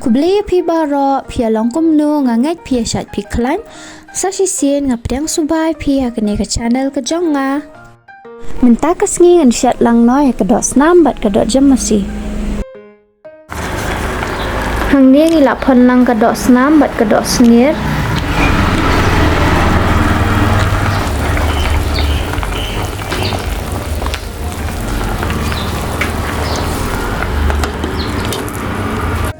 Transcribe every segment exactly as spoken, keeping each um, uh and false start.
Khublei ïa phi baroh, phi ïa long kumno, nga ngeit phi ïa shait phi khlaiñ. Sa shisien nga pdiang sngewbha ïa phi ha kane ka channel ka jong nga. Mynta ka sngi ngan shet lang noh ïa ka doh snam bad ka doh jem masi. Hangne ngi la phon lang ka doh snam bad ka doh snier.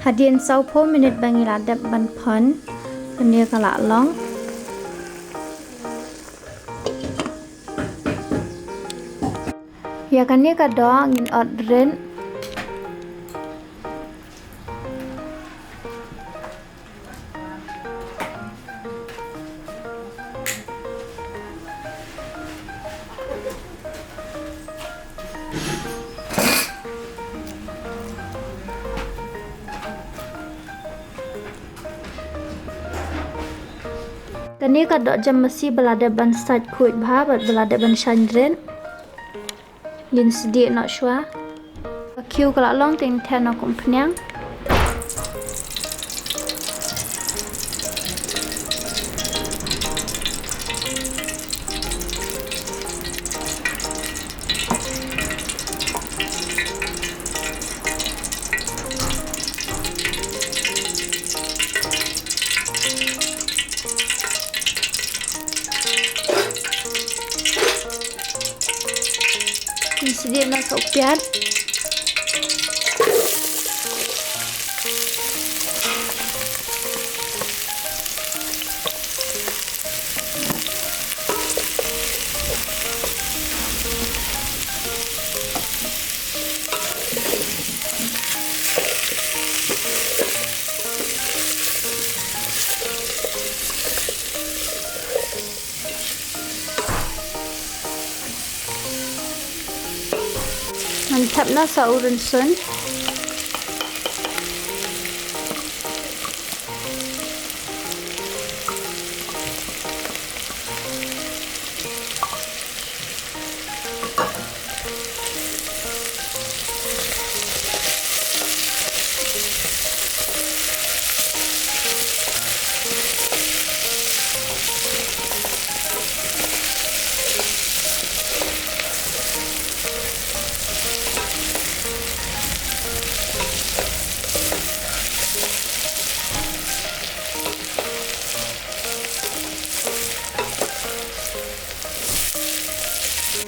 Hadien sawphew minit ba ngi la dep ban phon, kane ka la long. Ïa kane ka doh ngin ot rit. Kane ka doh jem masi ba la dep ban sait khuid bha bad ba la dep ban shaiñ rit. Ngin sdieh noh shuwa. Ka khiew ka la long te ngin theh noh kum phniang. Ngin sdieh noh sa u piat. Ngan thep noh sa u rynsun.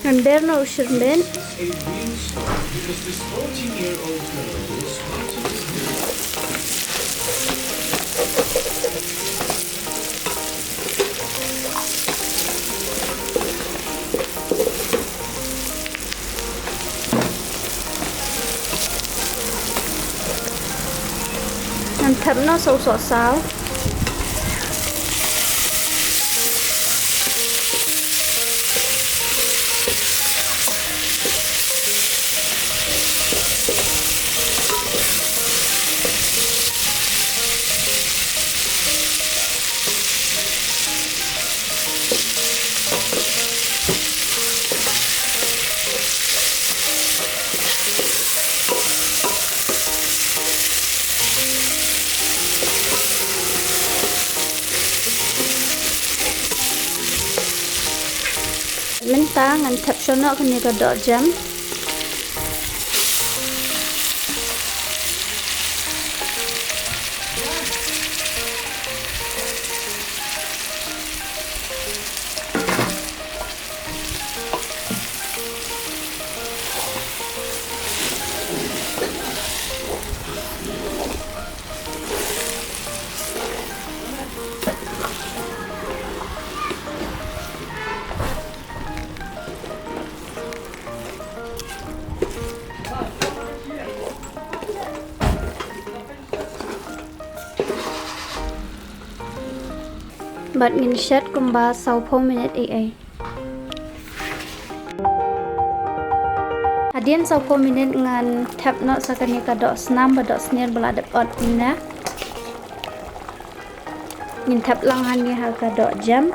Ngan ber noh u shyrmen. Ngan thep noh sa u sohsaw. Mynta ngan thep shuwa noh kane ka doh jem. Bad ngin shet kumba sawphew minit ei ei. Hadien sawphew minit ngan thep noh sa kane ka doh snam bad doh snier ba la dep ot mynne. Ngin thep lang hangne ha ka doh jem.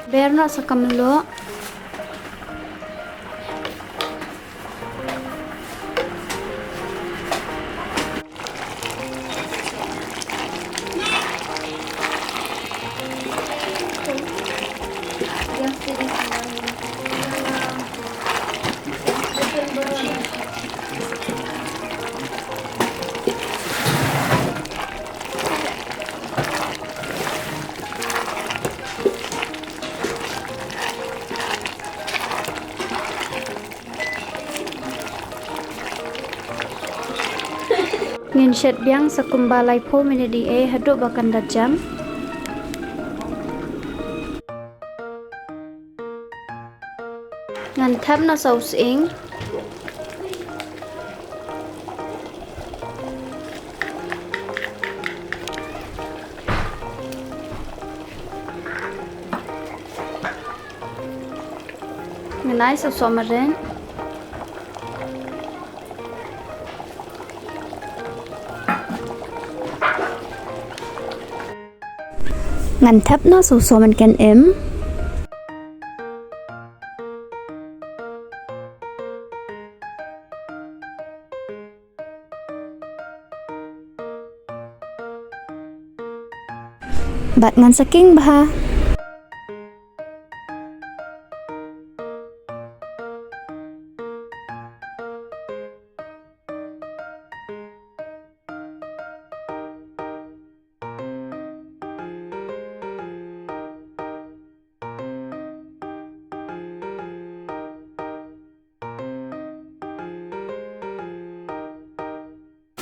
Ber noh sa ka mluh. Ngin shet biang sa kumba laiphew minit ïa haduh ba kan da jam. Ngan thep noh sa u sying. Ngan ai sa u sohmarit. Ngan thep noh sa u sohmynken im. Bad ngan sa khih bha.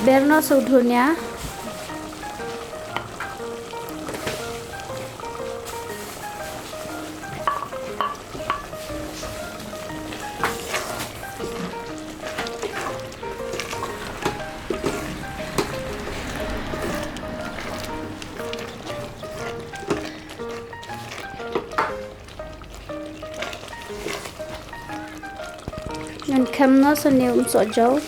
Ber noh sa u dhunia. Ngan khem noh sa une u umsoh jaw.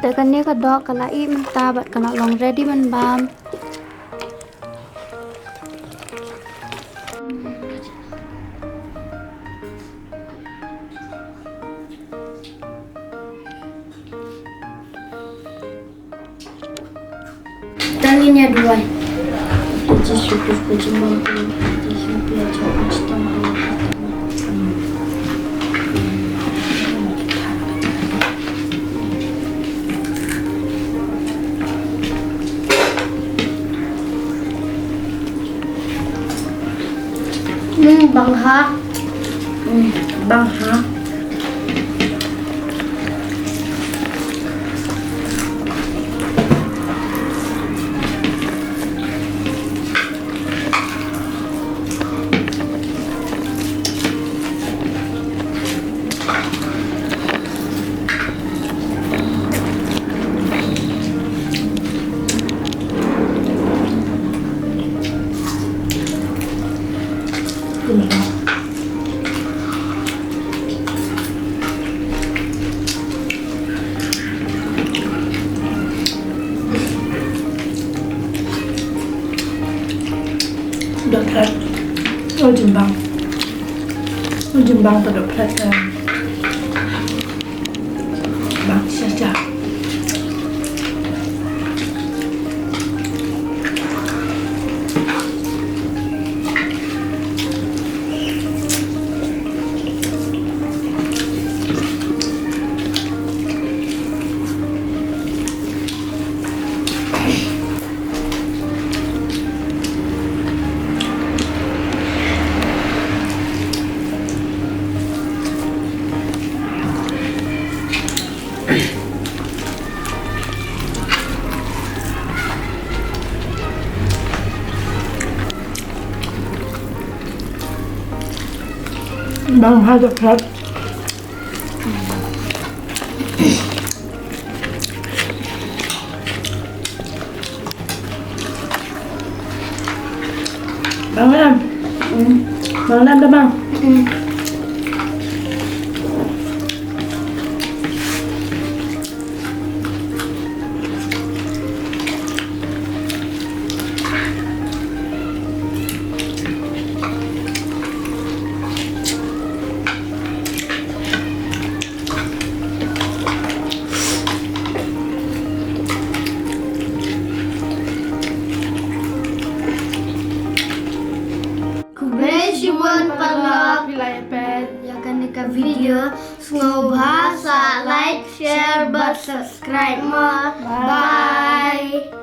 Te kane ka doh ka la ih mynta bad ka la long ready ban bam. Tang ïa duwai. Hmm, bang ha. Hmm, bang ha. Dohphret. U jingbang. U jingbang te dohphret, eh. Bang shisha. Bang ha da prat. Bang lam. Bang lam da bang. Khublei shibun paralok. Phi la ïa peit ïa kane ka video, sngewbha sa like, share bad subscribe mo. Bye.